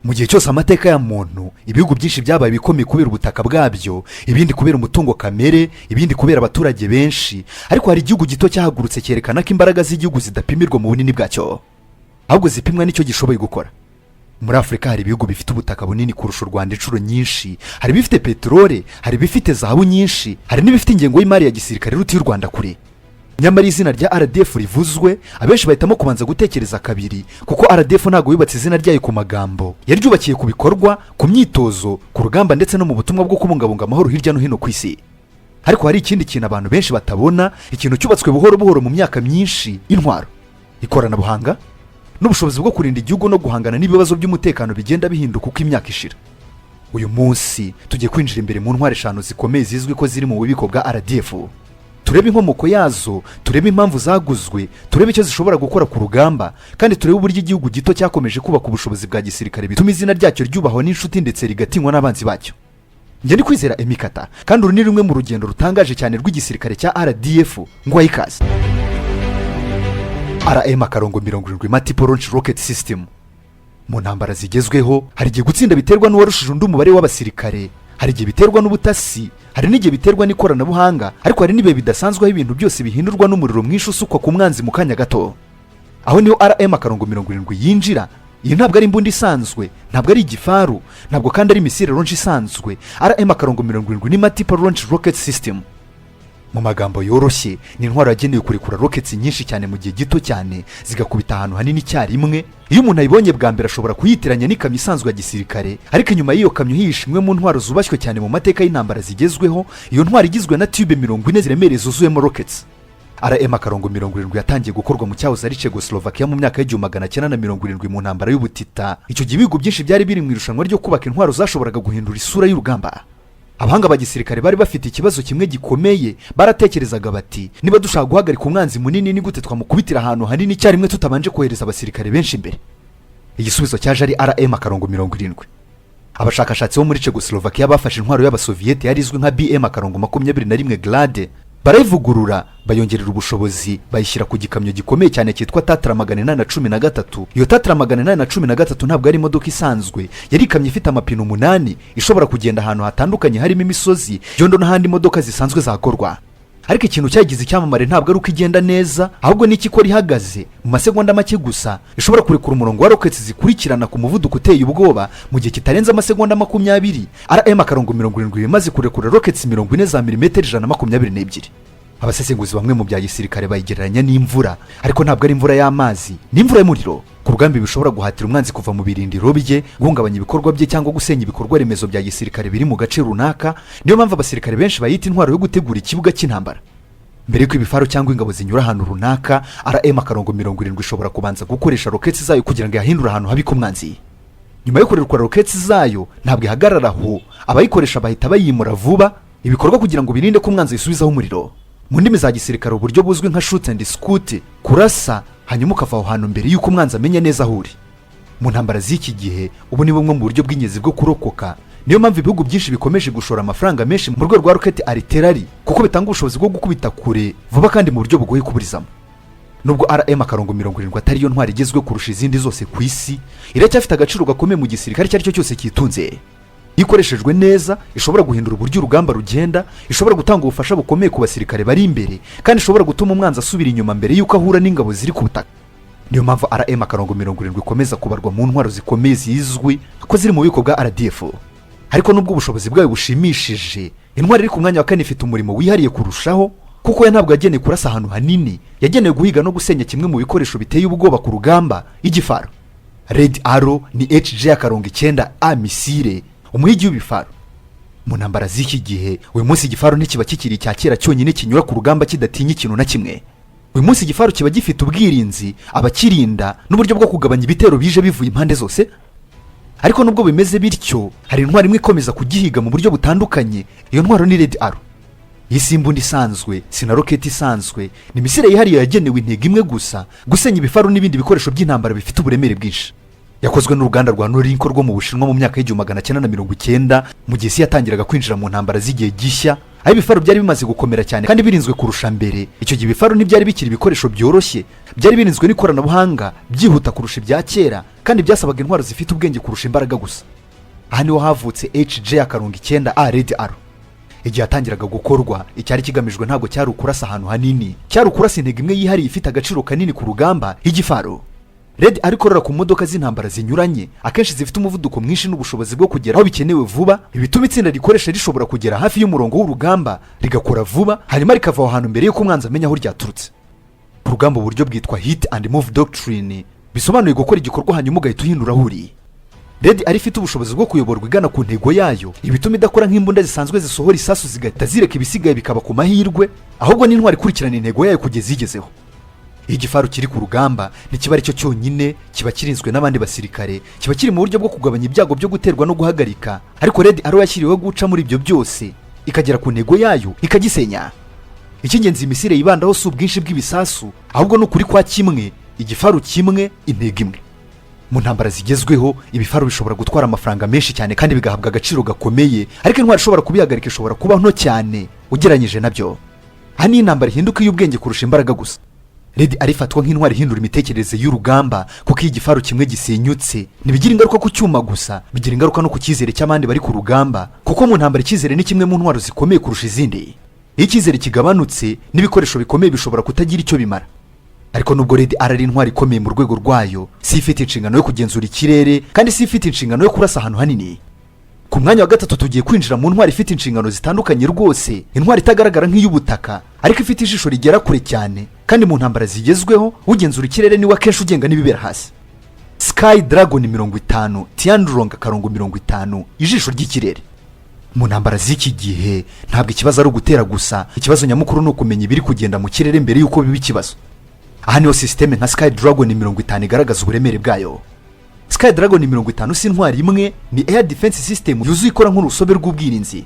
Mu gihe cyose amateka ya muntu, ibihugu byinshi byabaye ibikomeye kubera ubutaka bwabyo, ibindi kubera umutungo kamere, ibindi kubera abaturage benshi. Ariko hari igihugu gito cyahagurutse cyerekana ko imbaraga z'igihugu zidapimirwa mu bunini bwacyo, ahubwo zipimwa n'icyo gishoboye gukora. Muri Afurika hari ibihugu bifite ubutaka bunini kurusha u Rwanda inshuro nyinshi, hari ibifite peteroli, hari ibifite zahabu nyinshi, hari n'ibifite ingengo y'imari ya gisirikare iruta iy'u Rwanda kure. Nyamara izina rya RDF rivuzwe, abenshi bahitamo kubanza gutekereza kabiri, kuko RDF ntabwo yubatse izina ryayo ku magambo, yaryubakiye ku bikorwa, ku myitozo, ku rugamba ndetse no mu butumwa bwo kubungabunga amahoro hirya no hino ku isi. Ariko hari ikindi kintu abantu benshi batabona, ikintu cyubatswe buhoro buhoro mu myaka myinshi: intwaro, ikoranabuhanga n'ubushobozi bwo kurinda igihugu no guhangana n'ibibazo by'umutekano bigenda bihinduka uko imyaka ishira. Uyu munsi tugiye kwinjira imbere mu ntwaro eshanu zikomeye zizwi ko ziri mu bubiko bwa RDF, turebe inkomoko yazo, turebe impamvu zaguzwe, turebe icyo zishobora gukora ku rugamba, kandi turebe uburyo igihugu gito cyakomeje kubaka ubushobozi bwa gisirikare bituma izina ryacyo ryubahwa n'inshuti ndetse rigatinywa n'abanzi bacyo. Njye ndi Kwizera Emikata, kandi uru ni rumwe mu rugendo rutangaje cyane rw'igisirikare cya RDF. Ngo ikaze. RM-70 Multiple Launch Rocket System. Mu ntambara zigezweho, hari igihe gutsinda biterwa n'uwarushije undi umubare w'abasirikare, hari igihe biterwa n'ubutasi, hari n'igihe biterwa n'ikoranabuhanga, ariko hari n'ibihe bidasanzwe aho ibintu byose bihindurwa n'umuriro mwinshi usukwa ku mwanzi mu kanya gato. Aho niho RM-70 yinjira. Iyi ntabwo ari imbunda isanzwe, ntabwo ari igifaru, ntabwo kandi ari missile launch isanzwe. RM-70 ni Multiple Launch Rocket System. Mu magambo yoroshye, ni intwaro yagenewe kurekura rockets nyinshi cyane mu gihe gito cyane, zigakubita ahantu hanini icyarimwe. Iyo umuntu ayibonye bwa mbere, ashobora kuyitiranya n'ikamyo isanzwe ya gisirikare, ariko inyuma y'iyo kamyo hihishe imwe mu ntwaro zubashywe cyane mu mateka y'intambara zigezweho. Iyo ntwaro igizwe na tube 40 ziremereye zuzuyemo rockets. RM-70 yatangiye gukorwa mu cyahoze ari Czechoslovakia mu myaka y'1970, mu ntambara y'ubutita. Icyo gihe ibihugu byinshi byari biri mu irushanwa ryo kubaka intwaro zashoboraga guhindura isura y'urugamba. Abahanga ba gisirikare bari bafite ikibazo kimwe gikomeye. Baratekerezaga bati: "Niba dushaka guhagarika umwanzi munini, ni gute twamukubitira ahantu hanini icyarimwe tutabanje kohereza abasirikare benshi imbere?" Igisubizo cyaje ari RM-70. Abashakashatsi bo muri Czechoslovakia bafashe intwaro y'Abasoviyete yari izwi nka BM-21 Grad, barayivugurura, bayongerera ubushobozi, bayishyira ku gikamyo gikomeye cyane cyitwa Tatra 813. Iyo Tatra 813 ntabwo ari imodoka isanzwe, yari ikamyo ifite amapine 8, ishobora kugenda ahantu hatandukanye harimo imisozi, byondo n'ahandi imodoka zisanzwe zakorwa. Ariko ikintu cyagize icyamamare ntabwo ari uko igenda neza, ahubwo n'icyo ikora ihagaze. Mu masegonda make gusa ishobora kurekura umurongo wa rockets zikurikirana ku muvuduko uteye ubwoba. Mu gihe kitarenze amasegonda 20, RM-70 imaze kurekura rockets 40 za milimetero 122. Abasesenguzi bamwe mu bya gisirikare bayigereranya n'imvura, ariko ntabwo ari imvura y'amazi, ni imvura y'umuriro. Ku rugamba bishobora guhatira umwanzi kuva mu birindiro bye, guhungabanya ibikorwa bye cyangwa gusenya ibikorwa remezo bya gisirikare biri mu gace runaka. Niyo mpamvu abasirikare benshi bayita intwaro yo gutegura ikibuga cy'intambara. Mbere y'uko ibifaru cyangwa ingabo zinyura ahantu runaka, RM-70 ishobora kubanza gukoresha rockets zayo kugira ngo ihahindure ahantu habi k'umwanzi. Nyuma yo kurekura rockets zayo, ntabwo ihagarara aho. Abayikoresha bahita bayimura vuba ibikorwa kugira ngo birinde ko umwanzi yisubizaho umuriro. Mu ndimi za gisirikare, uburyo buzwi nka shoot and scoot, kurasa hanyuma ukava aho hantu mbere y'uko umwanzi amenya neza aho uri. Mu ntambara z'iki gihe, ubu ni bumwe mu buryo bw'ingenzi bwo kurokoka. Niyo mpamvu ibihugu byinshi bikomeje gushora amafaranga menshi mu rwego rwa rocket artillery, kuko bitanga ubushobozi bwo gukubita kure vuba kandi mu buryo bugoye kuburizamo. Nubwo RM-70 atari yo ntwaro igezweho kurusha izindi zose ku isi, iracyafite agaciro gakomeye mu gisirikare icyo ari cyo cyose cyitunze. Iyo ikoreshejwe neza, ishobora guhindura uburyo urugamba rugenda, ishobora gutanga ubufasha bukomeye ku basirikare bari imbere, kandi ishobora gutuma umwanzi asubira inyuma mbere y'uko ahura n'ingabo ziri ku butaka. Niyo mpamvu RM-70 ikomeza kubarwa mu ntwaro zikomeye zizwi ko ziri mu bubiko bwa RDF. Ariko nubwo ubushobozi bwayo bushimishije, intwaro iri ku mwanya wa kane ifite umurimo wihariye kurushaho, kuko yo ntabwo yagenewe kurasa ahantu hanini, yagenewe guhiga no gusenya kimwe mu bikoresho biteye ubwoba ku rugamba, igifaru. Red Arrow ni HJ-9A missile, umuhigi w'ibifaru. Mu ntambara z'iki gihe, uyu munsi igifaru ntikiba kikiri icya kera cyonyine kinyura ku rugamba kidatinya ikintu na kimwe. Uyu munsi igifaru kiba gifite ubwirinzi, abakirinda n'uburyo bwo kugabanya ibitero bije bivuye impande zose. Ariko nubwo bimeze bityo, hari intwaro imwe ikomeza kugihiga mu buryo butandukanye. Iyo ntwaro ni Red Arrow. Iyi si imbunda isanzwe, si na roketi isanzwe, ni missile yihariye yagenewe intego imwe gusa: gusenya ibifaru n'ibindi bikoresho by'intambara bifite uburemere bwinshi. Yakozwe n'uruganda rwa Norinco rwo mu Bushinwa mu myaka y'1990, mu gihe isi yatangiraga kwinjira mu ntambara z'igihe gishya. Aho ibifaru byari bimaze gukomera cyane kandi birinzwe kurusha mbere. Icyo gihe ibifaru ntibyari bikiri ibikoresho byoroshye, byari birinzwe n'ikoranabuhanga, byihuta kurusha ibya kera, kandi byasabaga intwaro zifite ubwenge kurusha imbaraga gusa. Aha niho havutse HJ-9A Red Arrow. Igihe yatangiraga gukorwa, icyari kigamijwe ntabwo cyari ukurasa ahantu hanini, cyari ukurasa intego imwe yihariye ifite agaciro kanini ku rugamba, igifaru. Red Arrow ikorera ku modoka z'intambara zinyuranye, akenshi zifite umuvuduko mwinshi n'ubushobozi bwo kugera aho bikenewe vuba, bituma itsinda rikoresha rishobora kugera hafi y'umurongo w'urugamba, rigakora vuba, hanyuma rikava aho hantu mbere y'uko umwanzi amenya aho ryaturutse. Ku rugamba, uburyo bwitwa hit and move doctrine, bisobanuye gukora igikorwa hanyuma ugahita uhindura aho uri. Red Arrow ifite ubushobozi bwo kuyoborwa igana ku ntego yayo, ibituma idakora nk'imbunda zisanzwe zisohora isasu zigahita zireka ibisigaye bikaba ku mahirwe, ahubwo n'intwari ikurikirana intego yayo kugeza igezeho. Iyo igifaru kiri ku rugamba, ntikiba ari cyo cyonyine, kiba kirinzwe n'abandi basirikare, kiba kiri mu buryo bwo kugabanya ibyago byo guterwa no guhagarika. Ariko Red Arrow yashyiriweho guca muri ibyo byose, ikagera ku ntego yayo, ikagisenya. Icy'ingenzi iyi missile yibandaho si ubwinshi bw'ibisasu, ahubwo ni ukuri kwa kimwe: igifaru kimwe, intego imwe. Mu ntambara zigezweho, ibifaru bishobora gutwara amafaranga menshi cyane kandi bigahabwa agaciro gakomeye, ariko intwaro ishobora kubihagarika ishobora kuba nto cyane ugereranyije nabyo. Aha niyo intambara ihinduka iy'ubwenge kurusha imbaraga gusa. Red Arrow ifatwa nk'intwaro ihindura imitekerereze y'urugamba, kuko iyo igifaru kimwe gisenyutse, ntibigira ingaruka ku cyuma gusa, bigira ingaruka no ku cyizere cy'abandi bari ku rugamba, kuko mu ntambara icyizere ni kimwe mu ntwaro zikomeye kurusha izindi. Iyo icyizere kigabanutse, n'ibikoresho bikomeye bishobora kutagira icyo bimara. Ariko nubwo Red Arrow ari intwaro ikomeye mu rwego rwayo, si ifite inshingano yo kugenzura ikirere, kandi si ifite inshingano yo kurasa ahantu hanini. Ku mwanya wa gatatu, tugiye kwinjira mu ntwaro ifite inshingano zitandukanye rwose, intwaro itagaragara nk'iy'ubutaka ariko ifite ijisho rigera kure cyane. Kandi mu ntambara zigezweho, ugenzura ikirere niwe akenshi ugenga n'ibibera hasi. Sky Dragon 50, Tianlong-50, ijisho ry'ikirere. Mu ntambara z'iki gihe, ntabwo ikibazo ari ugutera gusa, ikibazo nyamukuru ni ukumenya ibiri kugenda mu kirere mbere y'uko biba ikibazo. Aha niho système nka Sky Dragon 50 igaragaza uburemere bwayo. Sky Dragon 50 si intwaro imwe, ni air defense system yuzuye, ikora nk'urusobe rw'ubwirinzi,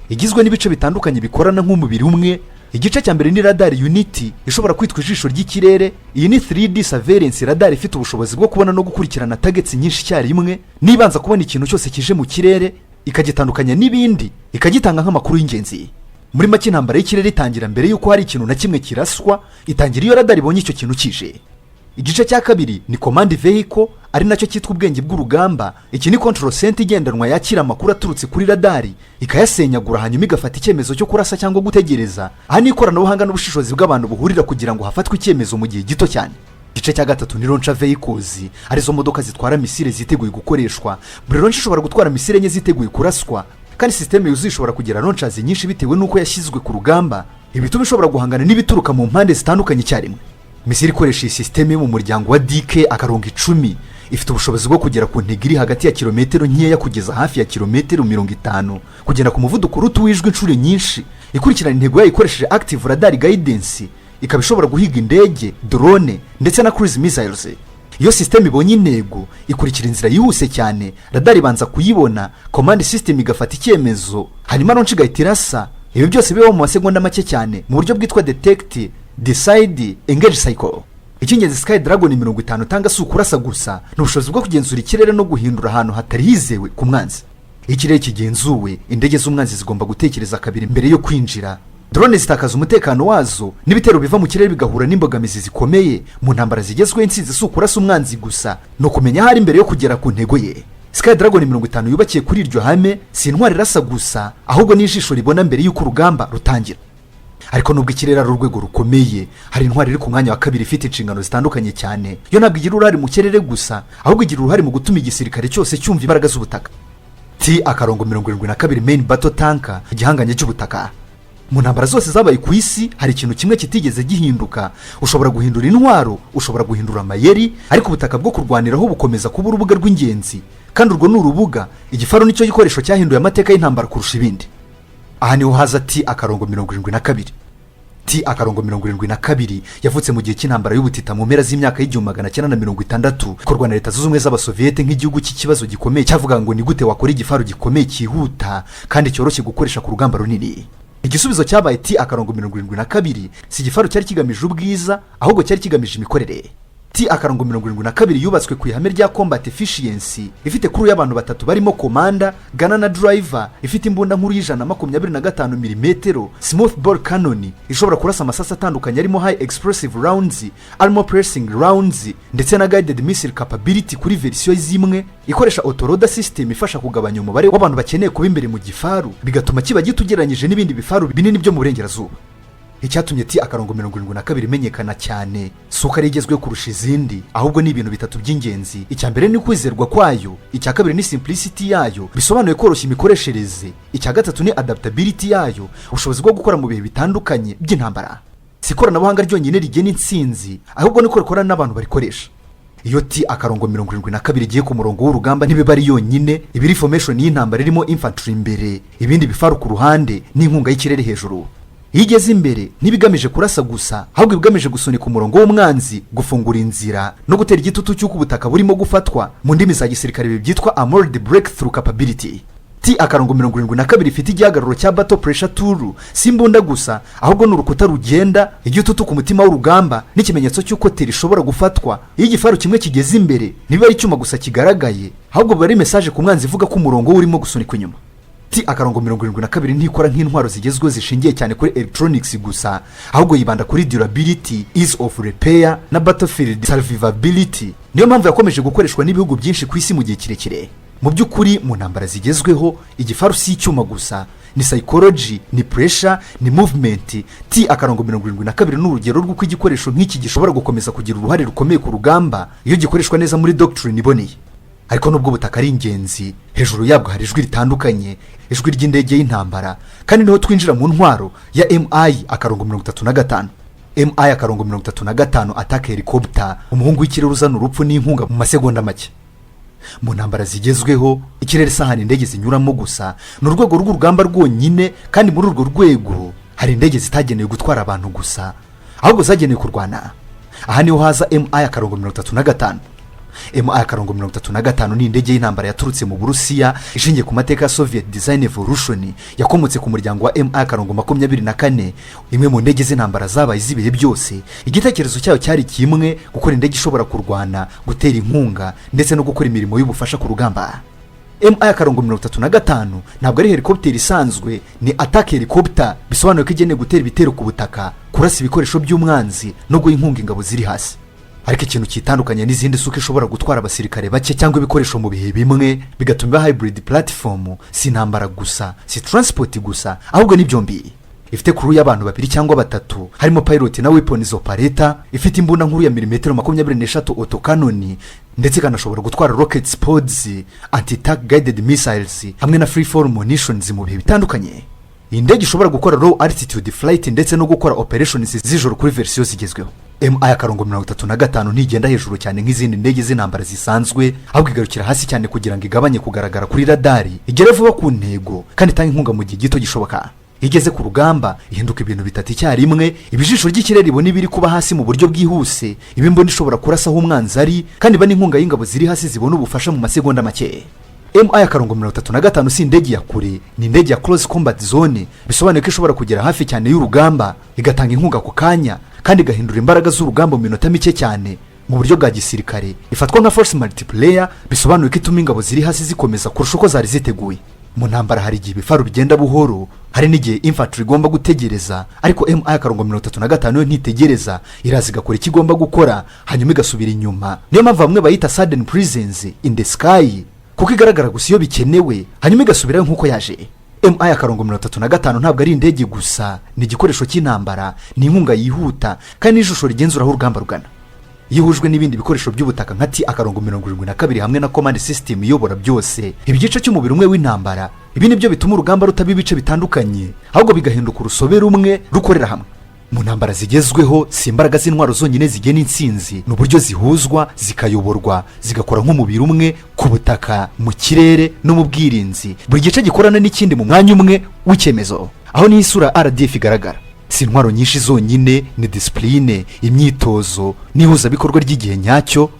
igizwe n'ibice bitandukanye bikorana nk'umubiri umwe. Igice cya mbere ni radar unit, ishobora kwitwa ijisho ry'ikirere. Iyi ni 3D surveillance radar ifite ubushobozi bwo kubona no gukurikirana targets nyinshi icyarimwe. Nibanza kubona ikintu cyose kije mu kirere, ikagitandukanya n'ibindi, ikagitanga nk'amakuru y'ingenzi. Muri make, intambara y'ikirere itangira mbere y'uko hari ikintu na kimwe kiraswa, itangira iyo radar ibonye icyo kintu kije. Igice cya kabiri ni command vehicle, ari nacyo cyitwa ubwenge bw'urugamba. Iki ni control center igendanwa yakira amakuru aturutse kuri radari, ikayasenyagura, hanyuma igafata icyemezo cyo kurasa cyangwa gutegereza. Aha ni ikoranabuhanga n'ubushishozi bw'abantu buhurira kugira ngo hafatwe icyemezo mu gihe gito cyane. Igice cya gatatu ni launcher vehicles, arizo modoka zitwara missile ziteguye gukoreshwa. Buri launcher ishobora gutwara missile enye ziteguye kuraswa, kandi système yuzuye ishobora kugira launchers nyinshi bitewe n'uko yashyizwe ku rugamba. Ibi bituma ishobora guhangana n'ibituruka mu mpande zitandukanye icyarimwe. Missile ikoresha iyi système yo mu muryango wa DK-10 ifite ubushobozi bwo kugera ku ntego iri hagati ya kilometero nkeya kugeza hafi ya kilometero 50, kugenda ku muvuduko uruta uw'ijwi inshuro nyinshi, ikurikirana intego yayo ikoresheje active radar guidance, ikaba ishobora guhiga indege, drone ndetse na cruise missiles. Iyo système ibonye intego, ikurikira inzira yihuse cyane. Radar ibanza kuyibona, command system igafata icyemezo, hanyuma launcher igahita irasa. Ibi byose bibaho mu masegonda make cyane, mu buryo bwitwa detect, decide, engage cycle. Icy'ingenzi Sky Dragon 50 utanga si ukurasa gusa, ni ubushobozi bwo kugenzura ikirere no guhindura ahantu hatari hizewe ku mwanzi. Iyo ikirere kigenzuwe, indege z'umwanzi zigomba gutekereza kabiri mbere yo kwinjira, drone zitakaza umutekano wazo, n'ibitero biva mu kirere bigahura n'imbogamizi zikomeye. Mu ntambara zigezweho, intsinzi si ukurasa umwanzi gusa, ni ukumenya aho ari mbere yo kugera ku ntego ye. Sky Dragon 50 yubakiye kuri iryo hame: si intwaro irasa gusa, ahubwo n'ijisho ribona mbere y'uko urugamba rutangira. Ariko nubwo ikirere ari urwego rukomeye, hari intwaro iri ku mwanya wa kabiri ifite inshingano zitandukanye cyane. Yo ntabwo igira uruhare mu kirere gusa, ahubwo igira uruhare mu gutuma igisirikare cyose cyumva imbaraga z'ubutaka. T-72 main battle tank, igihanganye cy'ubutaka. Mu ntambara zose zabaye ku isi, hari ikintu kimwe kitigeze gihinduka: ushobora guhindura intwaro, ushobora guhindura amayeri, ariko ubutaka bwo kurwaniraho bukomeza kuba urubuga rw'ingenzi. Kandi urwo ni urubuga, igifaru nicyo gikoresho cyahinduye amateka y'intambara kurusha ibindi. Aha niho haza T-72. T-72 yavutse mu gihe cy'intambara y'ubutita mu mpera z'imyaka y'1960, ikorwa na Leta Zunze Ubumwe z'Abasoviyete nk'igihugu cy'ikibazo gikomeye cyavuga ngo: ni gute wakora igifaru gikomeye, cyihuta kandi cyoroshye gukoresha ku rugamba runini? Igisubizo cyabaye T-72. Si igifaru cyari kigamije ubwiza, ahubwo cyari kigamije imikorere. T-72 yubatswe ku ihame rya combat efficiency. Ifite crew y'abantu batatu barimo commander, gunner na driver. Ifite imbunda nkuru y'125 milimetero smooth bore cannon, ishobora kurasa amasasu atandukanye arimo high explosive rounds, armor piercing rounds ndetse na guided missile capability kuri verisiyo zimwe. Ikoresha autoloader system ifasha kugabanya umubare w'abantu bakeneye kuba imbere mu gifaru, bigatuma kiba gito ugereranyije n'ibindi bifaru binini byo mu burengerazuba. Icyatumye T-72 imenyekana cyane si uko ari igezweho kurusha izindi, ahubwo ni ibintu bitatu by'ingenzi. Icya mbere ni kwizerwa kwayo, icya kabiri ni simplicity yayo, bisobanuye koroshya imikoreshereze, icya gatatu ni adaptability yayo, ubushobozi bwo gukora mu bihe bitandukanye by'intambara. Si ikoranabuhanga ryonyine rigena intsinzi, ahubwo niko rikorana n'abantu barikoresha. Iyo T-72 igiye ku murongo w'urugamba, ntibiba ari yonyine. Iba iri formation y'intambara irimo infantry imbere, ibindi bifaru ku ruhande n'inkunga y'ikirere hejuru. Iyo igeze imbere, ntibigamije kurasa gusa, ahubwo ibigamije gusunika umurongo w'umwanzi, gufungura inzira no gutera igitutu cy'uko ubutaka burimo gufatwa. Mu ndimi za gisirikare ibi byitwa armored breakthrough capability. T-72 ifite igihagararo cya battle pressure tool. Si imbunda gusa, ahubwo ni urukuta rugenda, igitutu ku mutima w'urugamba n'ikimenyetso cy'uko terrain ishobora gufatwa. Iyo igifaru kimwe kigeze imbere, ntibiba ari icyuma gusa kigaragaye, ahubwo biba ari message ku mwanzi ivuga ko umurongo we urimo gusunikwa inyuma. T-72 ntikora nk'intwaro zigezweho zishingiye cyane kuri electronics gusa, ahubwo yibanda kuri durability, ease of repair na battlefield survivability. Niyo mpamvu yakomeje gukoreshwa n'ibihugu byinshi ku isi mu gihe kirekire. Mu by'ukuri, mu ntambara zigezweho, igifaru si icyuma gusa, ni psychology, ni pressure, ni movement. T-72 ni urugero rw'uko igikoresho nk'iki gishobora gukomeza kugira uruhare rukomeye ku rugamba iyo gikoreshwa neza muri doctrine iboneye. Ariko nubwo ubutaka ari ingenzi, hejuru yabwo hari ijwi ritandukanye, ijwi ry'indege y'intambara, kandi niho twinjira mu ntwaro ya Mi-35. Mi-35 attack helicopter, umuhungu w'ikirere uzana urupfu n'inkunga mu masegonda make. Mu ntambara zigezweho, ikirere si ahantu indege zinyuramo gusa, ni urwego rw'urugamba rwonyine. Kandi muri urwo rwego hari indege zitagenewe gutwara abantu gusa, ahubwo zagenewe kurwana. Aha niho haza Mi-35. Mi-35 ni indege y'intambara yaturutse mu Burusiya, ishingiye ku mateka ya Soviet design evolution. Yakomotse ku muryango wa Mi-24, imwe mu ndege z'intambara zabaye iz'ibihe byose. Igitekerezo cyayo cyari kimwe: gukora indege ishobora kurwana, gutera inkunga ndetse no gukora imirimo y'ubufasha ku rugamba. Mi-35 ntabwo ari helicopter isanzwe, ni attack helicopter, bisobanuye ko igenewe gutera ibitero ku butaka, kurasa ibikoresho by'umwanzi no guha inkunga ingabo ziri hasi. Ariko ikintu kitandukanye n'izindi si uko ishobora gutwara abasirikare bake cyangwa ibikoresho mu bihe bimwe, bigatuma iba hybrid platform. Si intambara gusa, si transport gusa, ahubwo ni byombi. Ifite crew y'abantu babiri cyangwa batatu, harimo pilot na weapons operator. Ifite imbunda nkuru ya milimetero 23 autocannon, ndetse ikanashobora gutwara rocket pods, anti-tank guided missiles hamwe na free fall munitions mu bihe bitandukanye. Iyi ndege ishobora gukora low altitude flight ndetse no gukora operations z'ijoro kuri verisiyo zigezweho. Mi-35 ntigenda hejuru cyane nk'izindi ndege z'intambara zisanzwe, ahubwo igarukira hasi cyane kugira ngo igabanye kugaragara kuri radari, igere vuba ku ntego kandi itange inkunga mu gihe gito gishoboka. Iyo igeze ku rugamba, ihinduka ibintu bitatu icyarimwe: iba ijisho ry'ikirere ribona ibiri kuba hasi mu buryo bwihuse, iba imbunda ishobora kurasa aho umwanzi ari, kandi iba n'inkunga y'ingabo ziri hasi zibona ubufasha mu masegonda make. Mi-35 si indege ya kure, ni indege ya close combat zone, bisobanuye ko ishobora kugera hafi cyane y'urugamba, igatanga inkunga ako kanya kandi igahindura imbaraga z'urugamba mu minota mike cyane. Mu buryo bwa gisirikare ifatwa nka force multiplier, bisobanuye ko ituma ingabo ziri hasi zikomeza kurusha uko zari ziteguye. Mu ntambara hari igihe ibifaru bigenda buhoro, hari n'igihe infantry igomba gutegereza, ariko Mi-35 yo ntitegereza. Iraza, igakora icyo igomba gukora, hanyuma igasubira inyuma. Niyo mpamvu bamwe bayita sudden presence in the sky, kuko igaragara gusa iyo bikenewe, hanyuma igasubirayo nk'uko yaje. Mi-35 ntabwo ari indege gusa, ni igikoresho cy'intambara, ni inkunga yihuta kandi n'ijisho rigenzura aho urugamba rugana. Iyo ihujwe n'ibindi bikoresho by'ubutaka nka T-72 hamwe na command system iyobora byose, ibi igice cy'umubiri umwe w'intambara. Ibi nibyo bituma urugamba rutaba ibice bitandukanye, ahubwo bigahinduka urusobe rumwe rukorera hamwe. Mu ntambara zigezweho, si imbaraga z'intwaro zonyine zigena intsinzi, ni uburyo zihuzwa, zikayoborwa, zigakora nk'umubiri umwe ku butaka, mu kirere no mu bwirinzi, buri gice gikorana n'ikindi mu mwanya umwe w'icyemezo. Aho niho isura RDF igaragara. Si intwaro nyinshi zonyine, ni discipline, imyitozo n'ihuzabikorwa ry'igihe nyacyo.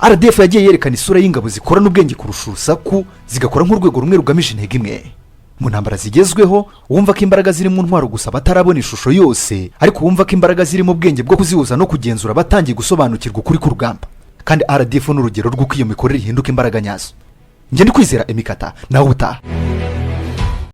RDF yagiye yerekana isura y'ingabo zikorana ubwenge kurusha urusaku, zigakora nk'urwego rumwe rugamije intego imwe. Mu ntambara zigezweho, wumva ko imbaraga ziri mu ntwaro gusa batarabona ishusho yose, ariko wumva ko imbaraga ziri mu bwenge bwo kuzihuza no kugenzura batangiye gusobanukirwa ukuri k'urugamba. Kandi RDF ni urugero rw'uko iyo mikorere ihinduka imbaraga nyazo. Njye ndi Kwizera Emikata, nawe ubutaha.